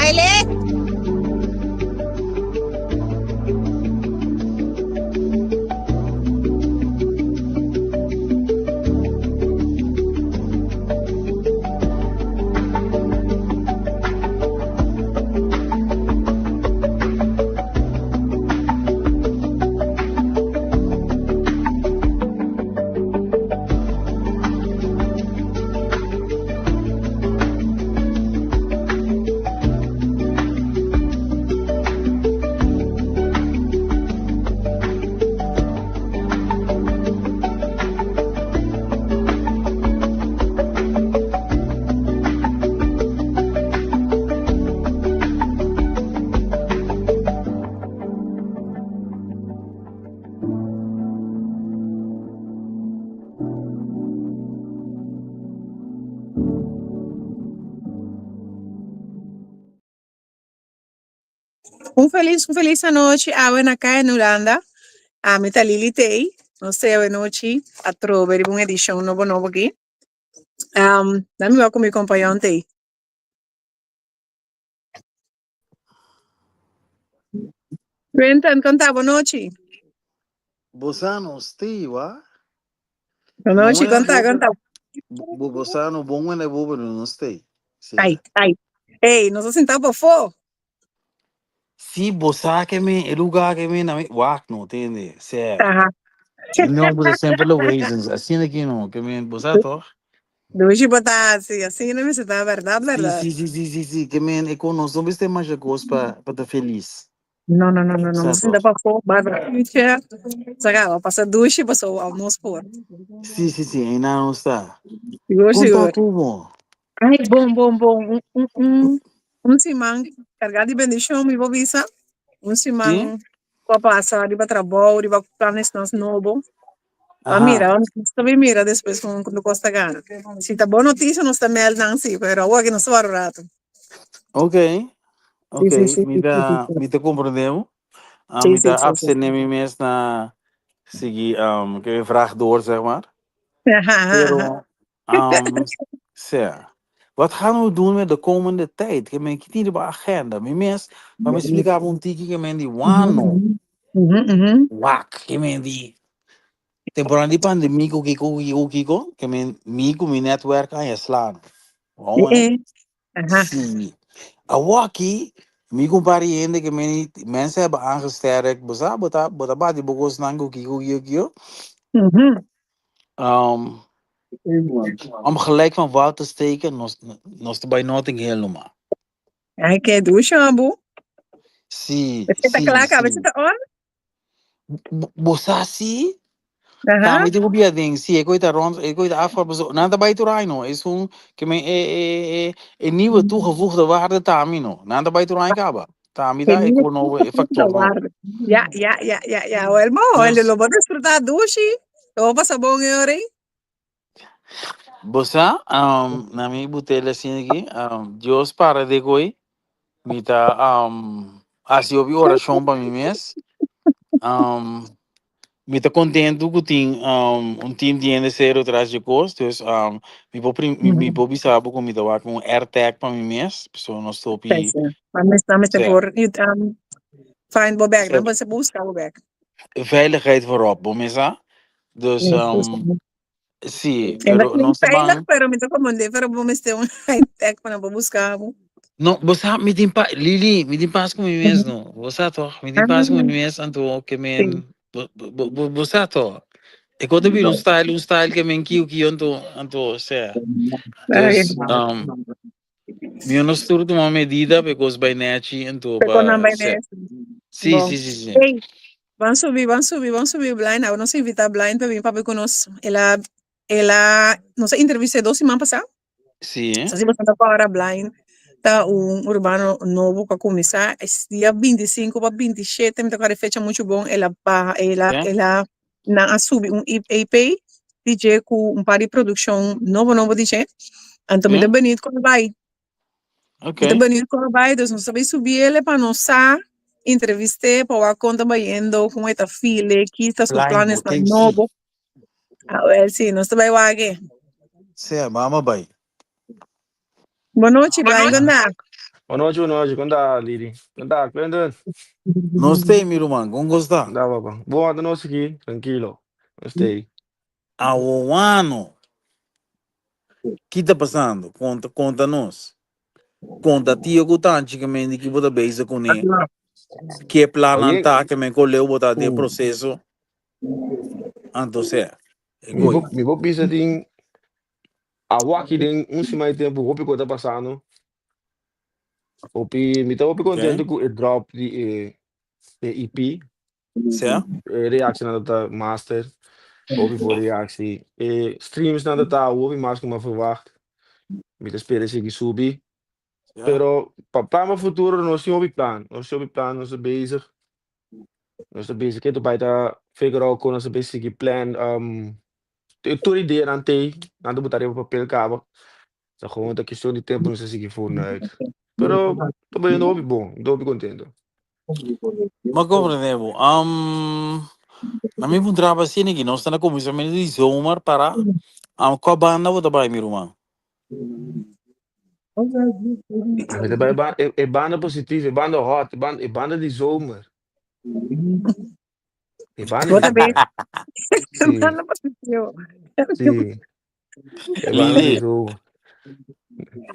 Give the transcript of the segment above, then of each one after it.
Baile! Un felis, un felis anochi awe na Kaya Nuranda. Ami ta Lili Tey. Nos ta awe nochi atrobe riba un edishon nobo nobo aki. Um, na mi wak ku mi kompañon Tey. Quentin, kon ta? Bonochi. Bosano, stay wa. Bonochi, kon ta? Kon ta? Bo bosano bon wene bo pero no stay. Sí. Ai, ai. Hey, nos a sinta pafó. Si bosa ke me e lugar ke me na mi wak no tende. Se. Aha. No, bo sempre lo wezens. Asina ki no, ke me bosa toch? Dushi bo ta hasi, asina mester ta bèrdat, Sí, bèrdat. sí, sí, sí, sí, sí. Ke men e kon nos no mester masha kos pa pa ta felis. No, no, no, no, no. Sa Nos sinta toch? pafó, barbecue, sa kaba, pasa dushi paso nos por. Sí, sí, sí, einan nos ta. Sigur, Kon ta sigur. ku bo? Ai, bon, bon, bon. Un, un, un, un siman kargá di bendishon, mi por bisa. Un Sí? siman ku a pasa riba trabou, riba planesnan nobo. Pa Aha. mira, nos ta bin mira despues con con cos ta gana. Si ta bon noticia nos ta meld nan si, pero awor aki nos ta wara un rato. Ok, Sí, ok, sí, sí, mi sí, sí, sí, ta sí. mi ta comprende bo. Ah, Sí, mi sí, ta sí, sí, abstene sí. mi mes na sigui um, ke vraag door, zeg maar. Aha, aha, aha. Pero, um, sea, wat gaan we doen met de komende tijd? Ke men ki tin riba agenda? Mi mes, pa mi explica bo un tiki ke men di wano, Mhm, mhm. wak, ke men di temporada di pandemia ku kiko kiko kiko, ke men mi ku mi netwerk a slaan. Waarom, hè? Eh, aha. Sí. Awaki, mi ku un par di hende ke men mensen hebben aangesterkt, bo sa, bo ta bo ta bati bo kosnan ku kiko kiko kiko. Mhm. Um, om gelijk van wal te steken, nos nos ta bai Notting Hill numa. Ai, ke dushi, abu. Sí, Esei ta sí, kla kaba, sí. esei ta on? Bo bo sa sí? Aha. Tambe tin ku bia den, sí, e koi ta rond, e koi ta afgelopen, paso nan ta bai tur ai no, esun ke men e e e e nieuwe toegevoegde waarde tambe no, nan ta bai tur ai kaba. Tambe E ta e nieuwe ko nobo, e toegevoegde factor nobo. waarde. Ja, ja, ja, ja, ja. Wel, mo, wel, Dus lo bo disfruta dushi. Lo bo pasa bon e ora ei. Bo sa, um, na mi butele asina aki, um, Dios para de koi, mi ta um, hasi hopi orashon pa mi mes. Um, mi ta kontentu ku tin um, un team di hende serio tras di kos, dus um, mi por prim- mi, mi por bisa bo ku mi ta wak un AirTag pa mi mes, so nos topi, Pese. Maar mes na mester sea, por um, find bo bek, sea, nan por busca bo bek. veiligheid voorop, bo mes sa? Dus Yes, um, sí, En dat pero klinkt nos ta veilig, ban pero mi ta komandé, pero bo mester un high-tech pa nan por busca bo. No, bo sa, mi tin pa, Lili, mi tin pas ku mi mes no. Bo sa toch? Mi tin pas ku mi mes, anto ke Sí. men, bo, bo, bo, bo sa toch? E ko ta bira un style, un style ke men kiu kiu anto, anto, sea. Dus, um, mi no stuur tuma medida because bai nechi anto Pe kon nan pa, bai sea. nechi. Sí, Bon. sí, sí, sí. Hey, ban subi, ban subi, ban subi Blind. Awe nos invita Blind pa bin papia ku nos. El a, el a, nos a entrevist'é dos siman pasá. Sí. Sa si boso ta kòrda Blind ta un urbano nobo ku a kuminsá. Es dia 25 pa 27, mi ta kòrda e fecha muchu bon, el a baha, el a, Ja. el a, nan a subi un EP di dje ku un par di produkshon nobo nobo di dje. Anto mi Ja. ta beniut kon a bai. Oké. Mi ta beniut kon a bai, dus nos ta bai subi ele pa nos sa entrevist'é pa wak kon ta bayendo, kon e ta feel, ki ta su Blind, planes bo ten sí. nobo. Awel sí, nos ta bai wak e. Sea, mama bai. Bonochi, Blind, kon ta? Bonochi, bonochi. Kon ta, Lili? Kon ta, Clinton? Nos t'ei, mi ruman. Kon kos ta? Da, papa. Bon, ata nos aki. Trankilo. Nos t'ei. Awowano. Ki ta pasando? Konta, konta nos. Konta tio ku tanchi ke men di ki bo ta bezig kuné. Ke plannan Oye, ta, ke men koleu bo ta den mm, proseso. Anto sea, e mi koi. bo, mi bo bisa tin awaki den un siman di tempu hopi ku ta pasando. Hopi, mi ta hopi Ok. contento ku e drop di e, e EP. Sea? E reactie ta master. Hopi voor reactie. E streams nan ta hopi mas ku mi a verwacht. Mi ta spera sigui subi. Ja. Pero pa plan pa futuro nos tin hopi plan. Nos tin hopi plan, nos ta bezig. Nos ta bezig ke bai ta figure out kon nos ta bay sigui plan. Um, tur ideanan t'ei, nan ta buta riba papel kaba. Ta gewoon ta cuestion di tempo nos ta sigui funda uit. Pero ta bayendo hopi bon, mi ta hopi contento. Ma comprende bo. Um, na mi puntra pa asina ki nos ta na kuminsamentu di zomer para um, kua banda bo ta bai mi ruman? Mi ta bai ba e, e banda positivo, e banda hot, e banda, e banda di zomer. E banda Bo di ta zomer. bezig. Sí, Banda positivo. sí. E banda di Lili, zomer.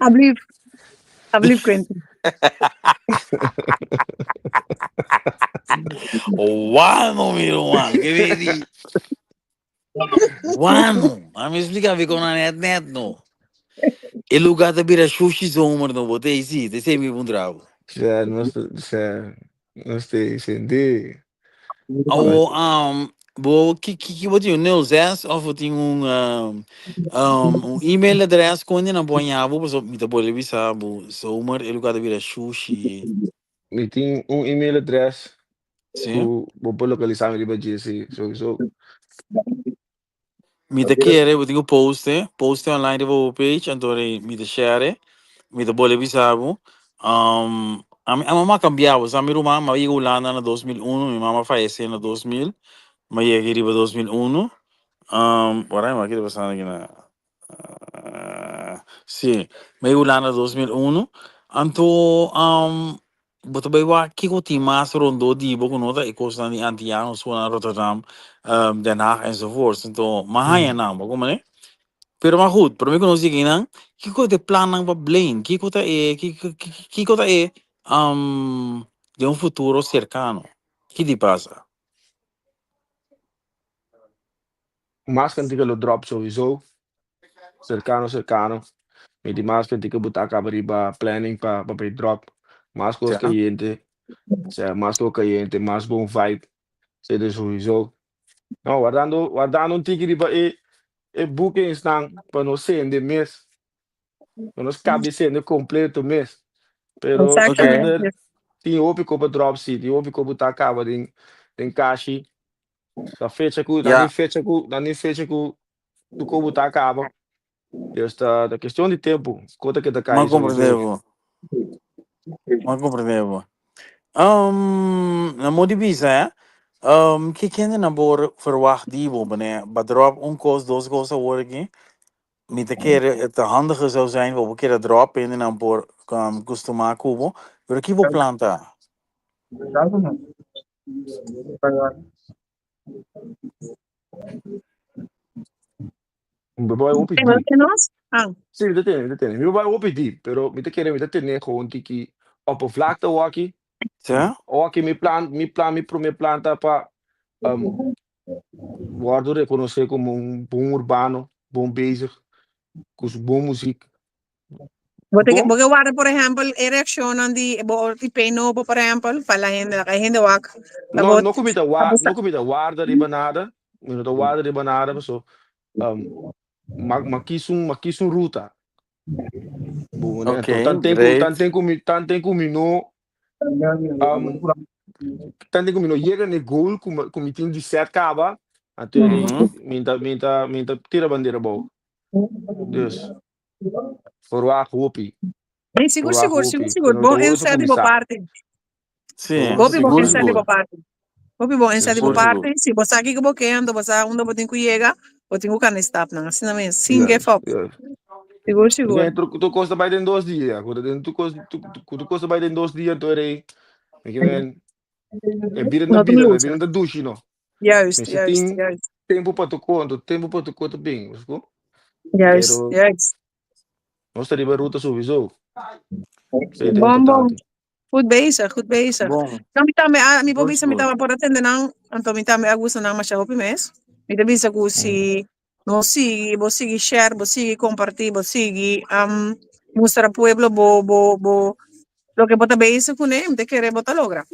Alblief, alblief Quentin. wano mi ruman, ke mi di wano. A mi explica mi kon net net no. E lugar ta bira shushi zomer no, bo te isi, te sei mi puntra bo. Ja, nos, ja, nos te sentí. Awo, um, bo, ki, ki, ki bo tin un 06 of bo tin un, um, um, un email adres kon di nan por haña bo, pasobra mi ta bolbe bisa bo zomer e lugar ta bira shushi. Mi tin un email adres Sí? ku bo por lokalisá mi riba dje, sí, sowieso. Mi ta kere bo tin ku post e, post e online riba bo page, anto rei mi ta share e, mi ta bolbe bisa bo. Um, ami a mama a kambia bo, sa mi ruman, mi a yega Hulanda na 2001, mi mama a fayesé na 2000, mi a yega riba 2001. Um, wara mi wak ki ta pasando aki na. Sí, mi a yega Hulanda 2001, anto um, Bo ta bai wak kiko tin mas rondó di bo ku no ta e kosnan di antiano so na Rotterdam, Den Haag enzovoorts. Anto m'a haña nan, bo komprende? Pero ma goed, promé ku nos yega einan, kiko ta e plannan pa Blaine? Kiko ta e, kiko ta e den un futuro serkano? Ki di pasa? Mas kantika lo drop sowieso. Serkano serkano. Mi di mas kantika bo ta kaba riba planning pa pa bay drop. Mas kos Ja. kayente. Sea mas kos kayente, mas bon vibe. Esei ta sowieso. No, wardando wardando un tiki riba e e bookingsnan pa nos sende mes. Pa nos kabi sende kompleto mes. Pero Exactamente. verder tin hopi ku pa drop si, tin hopi ku bo ta kaba den den kashi. Ta fecha ku, nan Ja. tin fecha ku, nan tin fecha ku tu kobo ta kaba. Dus ta, ta kestion di tempu. Kota ke ta M'a kai comprende sowieso. bo. M'a comprende bo. Um, na mo di bisa, eh? Um, ke kende nan por verwacht di bo, meneer? Ba drop un kos, dos kos awor aki. Mi ta kere het handiger zou zijn bo kere drop hende nan por um, kustumá ku bo. Pero ki bo plan ta? Mi bai hopi diep. Nos? Ah. Sí, mi ta tene, mi ta tene. Mi bai hopi diep, pero mi ta kere mi ta tene gewoon tiki oppervlakte awaki. Ja? Awaki mi plan, mi plan, mi prome plan ta pa um, wordo reconoce como un bon urbano, bon bezig, cu su bon muziek. Bo te, Bon. bo ke warda, por ehempel, e reaccionnan di bo IP nobo, por ehempel, pa la hende, la hende wak. Pa No, bo, no ku mi ta pa wa, bo no ku mi ta warda riba nada, mi no ta warda riba nada, paso um, ma, ma kies un, ma kies un ruta. Bo, ne, Oké, anto tanten ku, great. tanten ku mi, tanten ku mi no, um, tanten ku mi no yega na e goal ku mi, ku mi tin di set kaba, anto eri mi ta, mi ta, mi ta tira bandera abou. Dus, verwacht hopi. Nee, sigur, Verwacht sigur, sigur, hopi. sigur. Pero Bon awor inzet di bo kuminsá. parti. Sí, Hopi bon sigur, inzet di sigur. bo parti. Hopi bon inzet di bo Sigur, sigur. parti. Si bo sa kiko bo ke, anto bo sa unda bo tin ku yega, bo tin ku kanda e stapnan. Asina mes, sin give Juist, up. juist. Sigur, sigur. Tur, tur kos ta bai den dos dia. Ku den tur kos, tur, tur kos ta bai den dos dia, anto rei. Mi ke men, e bida na No te bida, e lusa. bida na dushi no. Juist, Mester juist, tin juist. tempu pa tur ko, anto tempu pa tur ko ta bin, bo Juist, Pero juist. nos ta riba ruta souiso. Esei ta Bon, bon. importante. Goed bezig, goed bezig. Bon. No, mi tambe, a, mi por Goed, bisa mi goed. tambe por atende nan, anto mi tambe a gusta nan masha hopi mes. Mi ta bisa ku si no sigui, bo sigui share, bo sigui comparti, bo sigui um, mustra pueblo bo, bo, bo, loke bo ta bezig kuné, mi ta kere bo ta logra.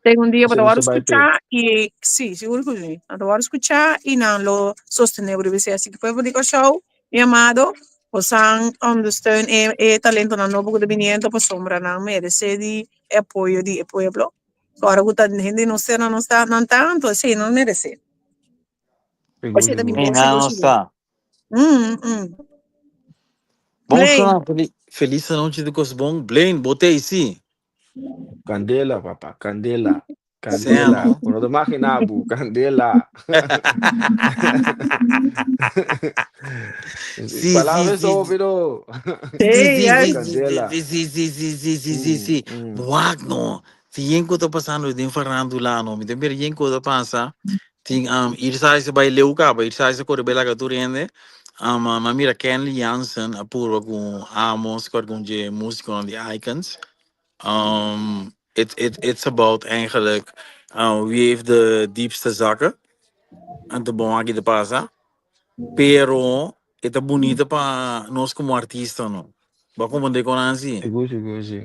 Ten un dia bo Esei ta nos wòrdu ta bai p'e. skuchá i sí, sigur ku sí. Nan ta wòrdu skuchá i nan lo sostené bo riba esei. Así ku pueblo di Kòrsou, mi amado, bosan ondersteun e e talentonan nobo ku ta biniendo pasobra nan meresé di e apoyo di e pueblo. Ora ku ta hende nos ser nan nos ta nan ta, anto esei nan meresé. Sigur, Esei ta mi sigur. Ei bon nan sigur nos sigur. ta. Mm, mm. Bon Blaine. shona, feli- feliz anochi di kos bon. Blaine, bo te sí. Candela, papá, candela. Sea, Candela. no? Bo no ta imaginá bo, candela. Sí, sí, Palabra sí, so, sí. pero. Sí, Sí, sí, juist. sí, sí, Candela. sí, sí, sí, sí, sí, sí, sí, sí. Wak no. Tin yen ku ta pasando den farándula no. Mi ta mira yen ku ta pasa. Tin um, Irsa se bai leu kaba. Irsa se kore bai laga tur hende. Um, ma mira Kenley Jansen a purba ku Amos, ku algun dje músikonan di Icons. Um, it, it, it's about eigenlijk wie heeft de diepste zakken. Anto bon aki ta pasa. Pero e ta bunita pa nos como artista no. Bo a comprende con Nancy? Sigur, sigur, si.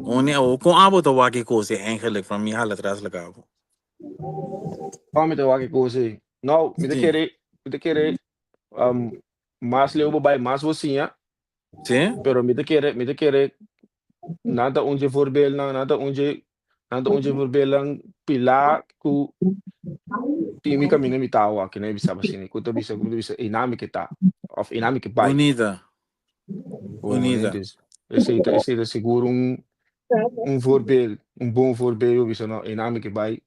One awo, con abo ta wak e cos ei eigenlijk van mi hala tras laga abo? Con mi ta wak e cos ei? Nou, mi ta Sí. kere, mi ta kere, um, mas leu bo bai, mas bo siña. Sí? Pero mi ta kere, mi ta kere, nan ta un dje voorbeeldnan, nan ta un dje, nan ta un dje voorbeeldnan pilá ku tin mi kaminda mi ta awa, kina e bisa asina, ku ta bisa, ku ta bisa, einan mi ke ta, òf einan mi ke bai. Bunita. Bon, Bunita. dus esei ta, esei ta sigur un, un voorbeeld, un bon voorbeeld, bo bisa no, einan mi ke bai,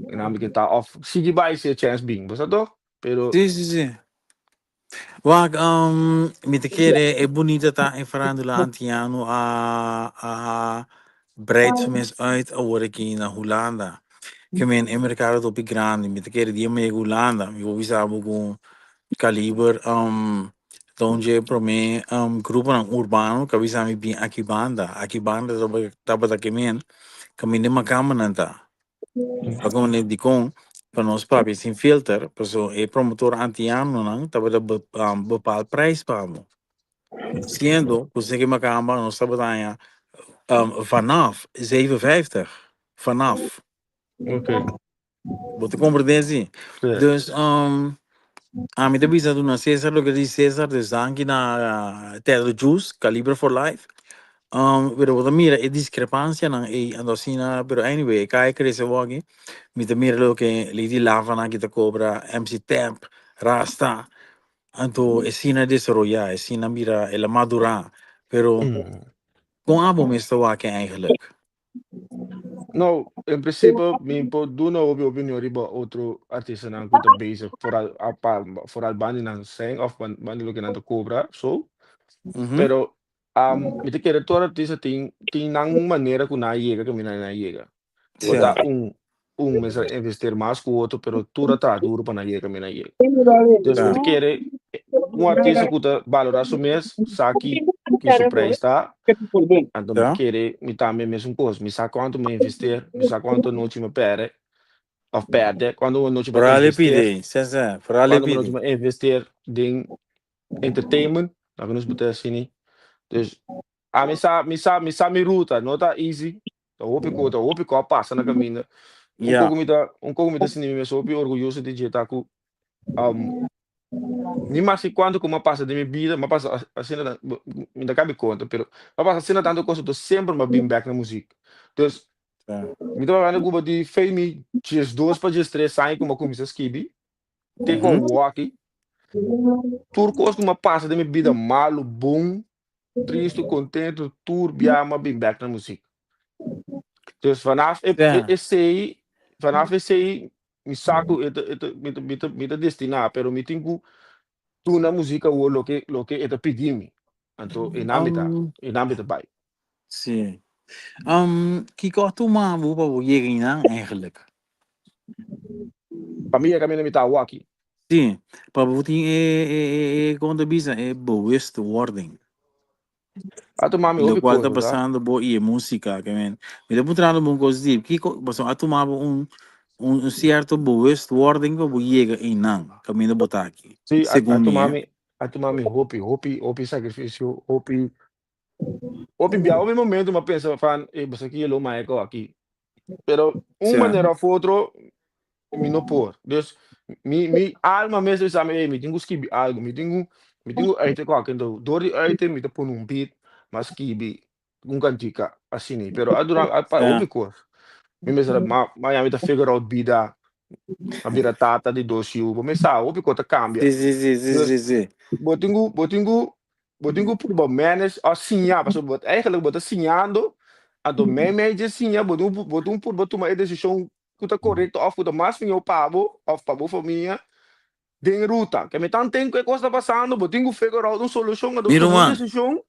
einan mi ke ta, òf sigui bai si e chèns bin, bo sa toch? Pero. Sí, sí, sí. Wak, um, mi ta kere e bunita ta e farándula antiano a, a breid su mes uit awor aki na Hulanda. Ke men e merkado ta hopi grandi. Mi ta kere dia mi yega Hulanda, mi por bisa bo ku Kaliber um, ta un dje promé um, gruponan urbano ku a bisa mi bin aki banda. Aki banda tabata ke men kaminda e makamanan ta. Pa kon dikon pa nos papia sin filter, paso e promotor antianonan tabata bepaal prijs pa bo. Siendo ku seki makamba nos tabata haña um, vanaf 7,50. Vanaf. Oké. Bo ta comprende si? Sí. Dus um, ami ta bisa duna Cesar loke di Cesar, dus danki na Tether Juice, Calibre for Life. Um, pero bo ta mira e discrepancianan ei, anto asina, pero anyway, e kai crece awor Mi ta mira loke Lady Lava nan ki ta cobra, MC Tap, Rasta. Anto e sina desaroya, e sina mira, el a madura. Pero con abo mes ta wak eigenlijk? Nou, in principe, mi por duna hopi opinion riba otro artistanan ku ta bezig, vooral apa, vooral bandi nan seng of bandi loke nan ta cobra, so. Pero mi ta kere tur artista tin tin nan manera ku nan a yega kaminda nan a yega. Por ta un un mester a investeer mas ku otro, pero tur a traha duro pa nan yega kaminda nan yega. Dus mi ta kere un artista ku ta balorá su mes sa ki ki su prijs ta, anto mi ta kere mi tambe mesun kos, mi sa kuantu mi a investeer, mi sa kuantu anochi mi a pèrdè òf pèrdè, kuantu anochi mi a Vooral e investeer, pidi, sese, vooral e kuantu anochi pidi. mi a investeer den entertainment, laga nos bota asina. Dus ami sa, mi sa, mi sa mi ruta, no ta easy, ta hopi ko, ta hopi ko a pasa na kaminda. Un koko mi ta, un koko mi ta sinti mi mes hopi orguyoso di dje ta ku um, ni mas ki kuantu ku mi a pasa den mi bida, mi a pasa asina tan, mi ta kabi konta, pero mi a pasa asina tantu kos, anto semper mi a bin bèk na muzik. Dus mi ta papia ku bo di fei mi 12 pa 13 aña ku mi a kuminsá skibi, te ku awoki, tur kos ku mi a pasa den mi bida, malu, bon, tristu, kontentu, tur bia mi a bin bèk na muzik. Dus vanaf e esei, vanaf esei mi sa ku e ta, e ta, mi ta, mi ta, mi ta destiná, pero mi tin ku. Duna muzik awor loke loke e ta pidi mi. Anto e nan mi ta e nan mi ta bai. Sí. Kiko a tuma bo pa bo yega einan eigenlijk? Pa mi yega kaminda mi ta awor aki. Sí, pa bo tin e e e e kon ta bisa e bewustwording. A tuma mi hopi Lokual kos, ta bo sa. pasando bo i e músika ke men. Mi ta puntrando bo un kos diep. Kiko pasobra a tuma bo un un un sierto bewustwording pa bo yega einan kaminda bo ta aki, Sí, a a segun mi tuma eh. mi a tuma mi hopi hopi hopi sakrifisio, hopi hopi bia hopi momento mi a pensa van ey boso aki lo maya ko aki. Pero un Sa. manera of otro mi no por. Dus mi mi alma mes ta bisa mi ey mi tin ku skibi algu, mi tin ku mi tin ku uiten ku aki. Enton dor di uiten mi ta pone un beat, mi a skibi un kantika asina. Pero a dura a pa Sa. hopi kos. Mi mester a ma ma mi ta figure out bida, a bira tata di dos yu. Bo mes sa hopi kos ta kambia. Sí sí sí sí Dus sí sí. bo tin ku bo tin ku bo tin ku purba manage of siña pasobra bo eigenlijk bo ta siñando anto meimei dje siña bo tin ku bo tin ku purba tuma e desishon ku ta korekto òf ku ta mas mihó pa bo òf pa bo famia den ruta. Ke mi tanten ku e kos ta pasando bo tin ku figure out un solushon anto Mi tuma un ruman, desishon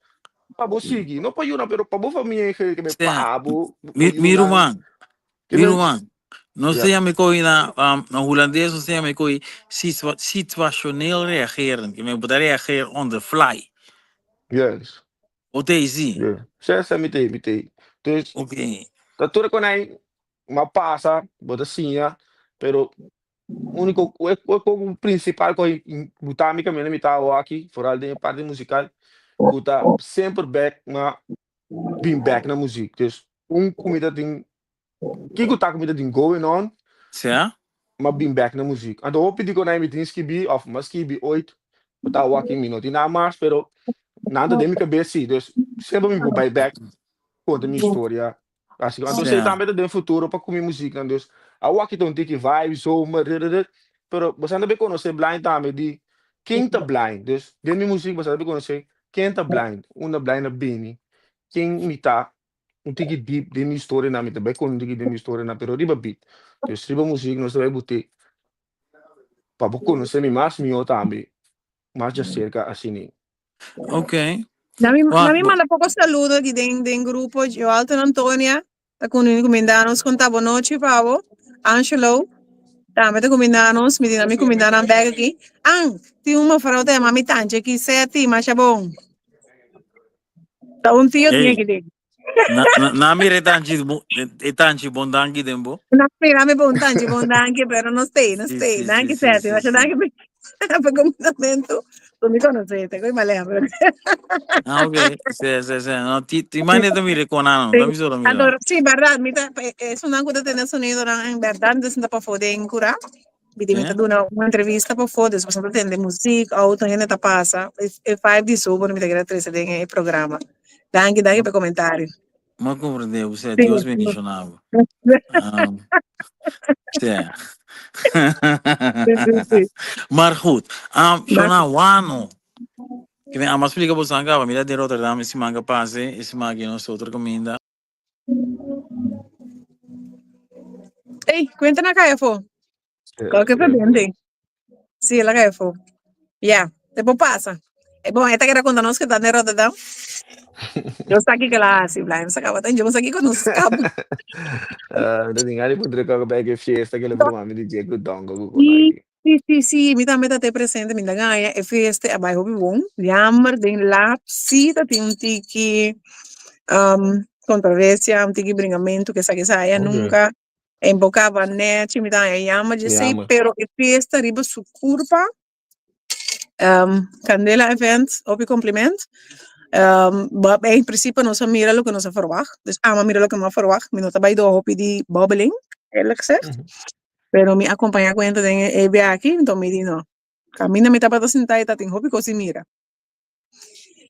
pa bo sigui. No pa yunan pero pa bo famia en geheel ke mi sea, pa bo, bo mi, mi yunan. ruman, Ke mi men ruman, no ya. sea mi koe na, na hulandes no sea mi koe situa situationeel reageren, ke men bo ta reageer on the fly. Yes. Bo ta esi? Yeah. Sea, sea mi ta ei, mi ta ei. Dus Ok. ta tur e konai m'a pasa, bo ta siña, pero úniko e e principal ku a buta mi kaminda mi ta awo aki, foral den e parti musikal, ku ta semper bek m'a bin bek na muzik. Dus un ku mi ta tin, kiko ta ku mi ta tin going on, Sea? m'a bin bek na muzik. Anto hopi di konai mi tin skibi òf m'a skibi oit, bo ta awo aki mi no tin nada mas, pero nan ta den mi kabes si, dus semper mi por bai bek konta mi historia. Así, anto esei Sea. tambe ta den futuro pa ku mi muziknan, dus awor aki ta un tiki vibe, zomer, rererere, pero boso ta be konosé Blind tambe di ken ta Blind, dus den mi muzik boso ta be konosé ken ta Blind, unda Blind a bini, ken mi ta, un tiki deep den mi historianan, mi ta bai konta un tiki den mi historianan, pero riba beat, dus riba muzik nos ta bai bot'é pa bo konosé mi mas mihó tambe, mas djaserka asina. Ok. Nami, Wak, nami bo, manda poko saludo aquí den, den grupo. Joalton Antonia ta kumindanos con ta bonochi pa bo. Angelo tambe ta kumindanos. Mi di mi kumindanan bek aquí. An, tin un mevrouw ta yama mi tantje aquí. Seti, masha bon. Ta un tio tin hey, aquí den. na, na, na mira e tanchi, bo- e tanchi bon danki den bo. Na mira mi bon tanchi bon danki, pero no stay, no Sí, stay. sí, sí, Danki sí, Seti, sí, masha sí. danki pa kumindamentu. Tu mi conoce, te koy malea, pero. Ah, ok. Sí, sí, sí. No, ti, ti mane ta mire con ano, ta Sí. mi solo mira. Anto, sí, verdad, mi ta, esunnan ku ta tende sonido nan en verdad mi ta sinta pafó den kurá. Mi di mi ta Sí? duna un entrevista pafó, despues mi ta tende muziek, auto, hende ta pasa. E, e vibe di sober mi ta kere trese den e programa. Danki, danki pa e komentario. M'a comprende, o sea, Sí. Dios bendiciona bo. Um, sí. Sí, sí, sí. Maar goed, Maar, Shona, wano. Que me ama explica bo sanga, mira de Rotterdam, esse manga passe, esse manga nos outro caminho. Ey, cuenta na kaya fo. Qualquer pendiente. Sí, la kaya fo. Ya, te por pasa. Bon, esta queda conta nos que está en Rotterdam. Yo sa ki la hasi, Brian. Sa kaba tan yo sa ki con nos kap. Ah, mi ta tin gana di puntra kòke bai ke fiesta ke lo broma mi di dje ku dongo ku kon Sí, aki. sí, sí, sí, mi tambe ta te presente, mi ta gaña e fiesta a bai hopi bon. Jammer den laat sí ta tin un tiki um, controversia, un tiki bringamentu ke sa ke sa, Ok. nunca en boca ba nechi, mi ta gaña jammer dje sei, Jammer. pero e fiesta riba su curpa Um, Candela Event, hopi compliment. Um, ba, in principe nos a mira loke nos a verwacht. Dus ama mira loke mi a verwacht. Mi no ta bai door hopi di bobbeling, eerlijk gezegd. Pero mi acompaña cuenta den e viaje, enton mi di no. Caminda mi tabata sinta y tatin hopi cos di mira.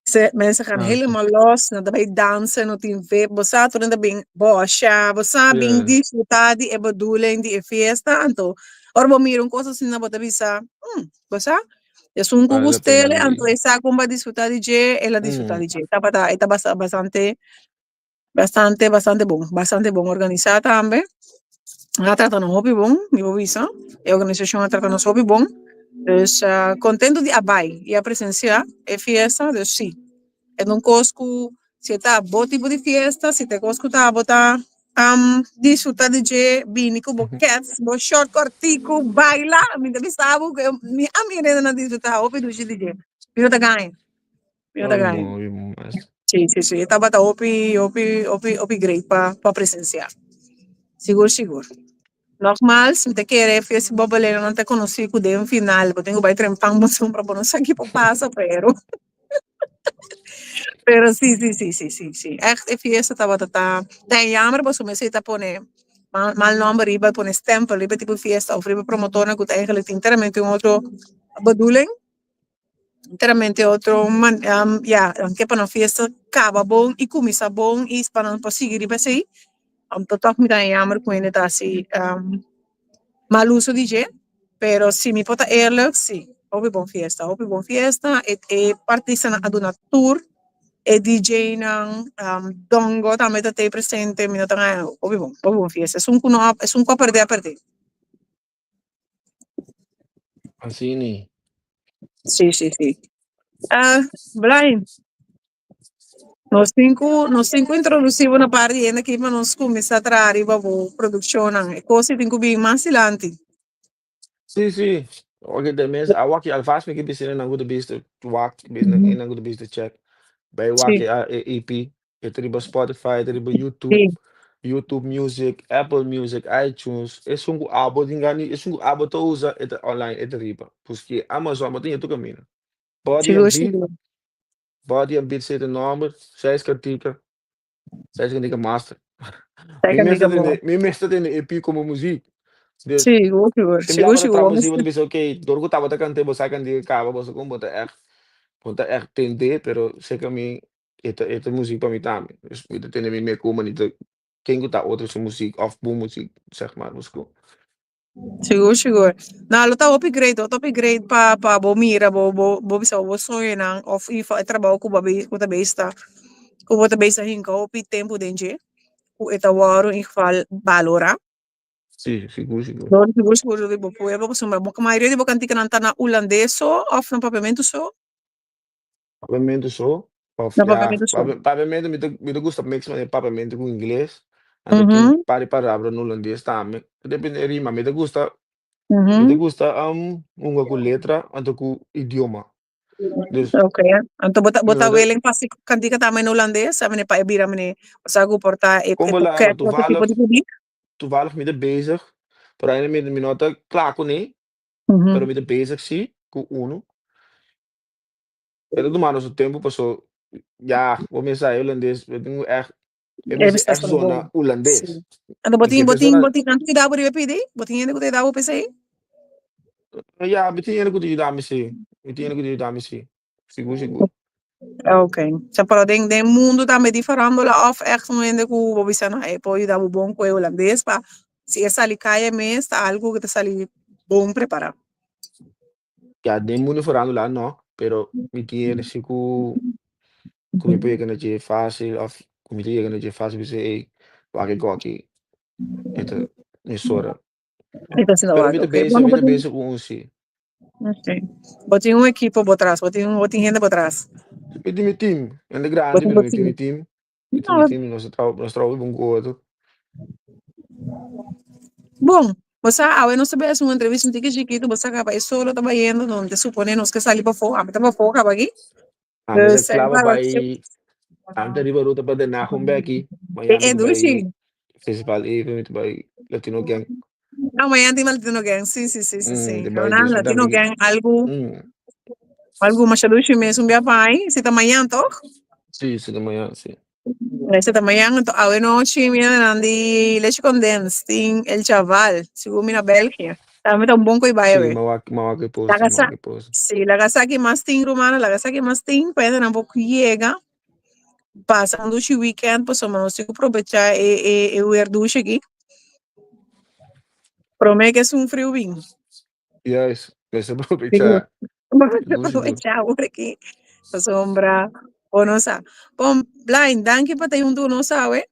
Se, mensen gaan Ah, helemaal los, nan ta bai dansen, no tin ve, bo sa tur nan ta bin bosha, bo sa bin disfruta di e bedoeling di e fiesta, anto ora bo mira un cos asina bo ta bisa, bo sa, esun cu Vale la pena gust'ele, di anto e sa con bo a disfruta di dje, el a disfruta di dje. Tabata, e ta bastante Bastante, bastante bon, bastante bon organisá tambe. Nan a trata nos hopi bon, mi por bisa. E organisashon a trata nos hopi bon. Dus contento di a bai y a presencia e fiesta, dus si. E ta un cos cu si e ta bo tipo di fiesta, si ta e cos cu ta bo ta disfruta di dje, bini cu bo kets, bo short cortico, baila, mi ta bisa bo cu mi a mira hende nan disfruta hopi dushi di dje. Mi no ta gaña, mi no ta gaña. Si, si, si, e tabata hopi, hopi, hopi, hopi great pa presencia. Sigur, sigur. Nogmaals, mi ta kere Fiesta Bobolero no ta konosí ku den final bo tin ku bai trempan bo sombra bo no sa ki por pasa pero pero si si si si si si ègt e fiesta tabata ta ta e yamber pasobra mester ta pone mal mal nòmber riba pone stèmpel riba e tipo di fiesta òf riba promotornan ku ta eigentlik tin enteramente un otro bedoeling. Enteramente otro man ya nan ke pa nan fiesta kaba bon i kuminsá bon i pa nan por sigui riba esei anto tòg mi ta jammer ku hende ta hasi mal uso di dje pero si mi por ta eerlijk si hopi bon fiesta hopi bon fiesta e e partistanan a duna tur e DJ-nan Dongo tambe ta tei presente mi no ta haña hopi bon hopi bon fiesta esun ku no a esun ku a pèrdè a pèrdè. Así ni. Sí, sí, sí. Ah, Brian, nos tin ku introducí bo na par di hende aki pa nos kuminsá traha riba bo produkshonnan. E kos ei tin ku bin mas dilanti. Sí, sí. Oké, de mensen, awak alvast mi ke bisa nan ku de beste wak, nan ku de beste check. Bij wak e EP, e ta riba Spotify, e ta riba YouTube, YouTube Music, Apple Music, iTunes. Esun ku abo tin gani, esun ku abo ta usa, e ta online, e ta riba. Puski Amazon, bo tin e tur kaminda. Body and Beat, Body and Beat zit e nòmber, seis kantika, seis kantika master. Seis Mi kantika mes ta bon. tende, mi mes ta tende EP komo muzik. Dus, Sigur, sigur, tin sigur, biaha bo ta sigur. traha muzik, bo ta bisa, ok, dor ku tabata kant'é, bo sa kantika kaba, bo sa kon bo ta ègt, bo ta ègt tend'é, pero seka mi E ta e ta muzik pa mi tambe. Dus mi ta tende mi me ku manita ken ku ta otro su muzik òf bo muzik zeg maar bo sku. Sigur sigur. No lo ta hopi great lo ta hopi great pa pa bo mira bo bo bo bisa bo soñonan òf ifa e trabou ku bo a ku ta bes ta ku bo ta bes ta hinka hopi tempu den dje ku e ta wòrdu in geval balorá. Sí, sigur sigur. Dor sigur sigur di bo pueblo pasobra bo mayoria di bo kantikanan ta na hulandes so òf na papiamentu so. Papiamentu so, of Na ya, papiamentu so. papiamentu mi ta gusta mix manera papiamentu ku ingles, anto tin par di palabra na hulandes tambe, ta depende e rima, mi ta gusta, mi ta gusta hunga ku letra anto ku idioma. Dus, Ok, anto bo ta bo mi ta no ta willing pa hasi kantika tambe na hulandes, a mene pa e bira mene, bo sa ku por ta e kon e bo por la, kèt otro tipo toevallig, di publik? toevallig mi ta bezig, pero ainda mi no ta kla kuné, pero mi ta bezig si ku unu. E ta tumando su tempu paso ya bo mester sa e hulandes bo tin ku ègt e E mester mester ègt sona zona bon. hulandes. Sí. Anto bo I tin ke bo tin persona bo tin nan ta yuda bo riba e pidi? Bo tin hende ku ta yuda bo pa esei? Ya mi tin hende ku ta yuda mi si. Mi tin hende ku ta yuda mi si. Sigur sigur. Ok. Sa pero den den mundu tambe di farándula òf ègt un hende ku bo bisa no e por yuda bo bon ku e hulandes pa si e sali kaya mes ta algu ku ta sali bon prepará. Ya den mundu farándula no, pero mi tin hende si ku ku mi por yega na dje fásil òf ku mi ta yega na dje fásil bisa ey wak e goki e ta mesora. E ta asina Pero wak, mi ta ok. bezig, Bueno, mi bo ta tin bezig ku un si. ok. Bo tin un ekipo bo tras, bo tin hende bo tras. Mi tin mi team, hende Bo grandi tin pero bo mi tin mi team. team, mi tin mi team, nos ta traha nos traha hopi bon ku otro. Bon, bo sa awe nos ta bai hasi un entrevista un tiki chikitu, bo sa kaba e solo ta bayendo, no ta supone nos ke sali pafó, ami ta pafó kaba aki. Ami ta Dus kla pa bai, ami ta riba ruta pa Den Haag un beki, mañana mi E ta dushi. bai Festival Even, mi ta bai Latino Gang. Ah, mañana tin Latino Gang, si, si, si, si, si. Mi ta bai, Nan dus mi Latino tambe Gang algu, algu masha dushi mes un bia pa ai, si ta mañana toch? Si, si ta mañana, si. Ese ta mañan, anto awe nochi mi a nan di leche condens tin El Chaval, segun mi na Belgia. Tambe ta un bon koe bai Sí, awe. mi a wak e post, Laga mi a sa, wak e post. sí, laga sa ki mas tin rumannan, laga sa ki mas tin, pa nan por yega, pasa un dushi weekend, pasobra nos tin ku probecha e e e weer dushi aki. Prome ke esun friu bin. Juist, mester probecha. Sigur, sigur. Aprovecha awor aki, pasobra bo no sa. Bon, Blain, danki pa ta huntu ku nos awe.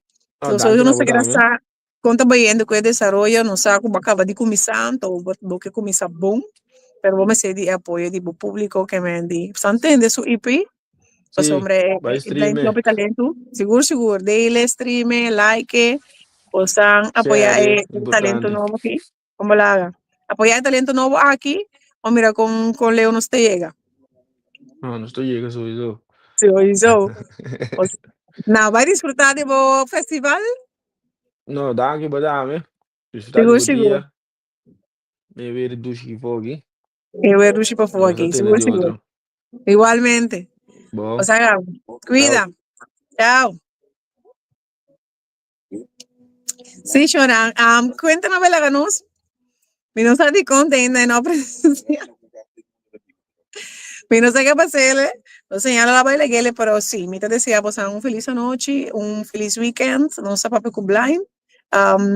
Ah, So, danki na nos bo ta keda tambe. sa kon ta bayendo ku e desaroyo, nos sa ku bo a kaba di kuminsá, anto bo ke kuminsá bon. Pero bo mester di e apoyo di bo públiko ke men di sa ntende su EP. Sí, Pasobra e bai e stream Blind e. hopi talento. Sigur sigur, dele, stream e, like e. Bosan apoyá Share e e, talento importante. nobo aki. Kon bo laga? Apoyá e talento nobo aki, o mira kon kon leu nos ta yega. No, nos ta yega sowieso. Sowieso. Nou, bai disfrutá di bo festival. No, danki bo dame. Disfrutá di Sigur bo sigur. dia. Mi weer dushi ki for aki. Mi weer dushi pa for Nos ta aki. tene Sigur di sigur. otro. Igualmente. Bon. Nos a Cuida. Chao. Chao. Sí, Shoran. Cuéntanos, bela nos. Mi no sa di con ainda no presencia. Mi no sa ke pasele. No señala la baile gele, pero sí, mi ta desea boso un felis anochi, un felis weekend. Nos ta papia ku Blind.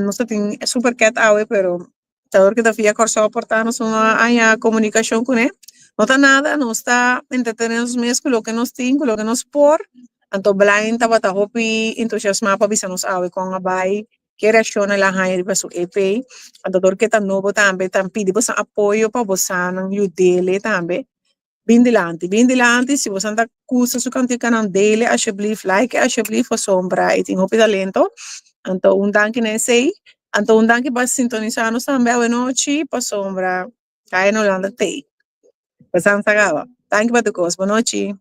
Nos ta tin super ket awe, pero ta dor ku ta via Kòrsou por ta nos no a haña komunikashon kuné. No ta nada, nos ta entretené nos mes ku loke nos tin, ku loke nos por. Anto Blind tabata hopi entusiasmá pa bisa nos awe kon a bai, ke reakshon el a haña riba su EP. Anto dor ke ta nobo tambe ta pidi boso apoyo pa bosanan yud'é tambe. Bin dilanti, bin dilanti, si bosan ta gusta su kantikanan dele alsjeblieft, like alsjeblieft pasobra e tin hopi talento. Anto un danki na esei. Anto un danki pa sintonisá nos tambe awenochi pasobra Kaya na Hulanda t'ei. Bosan sa kaba. Danki pa tur kos. Bonochi.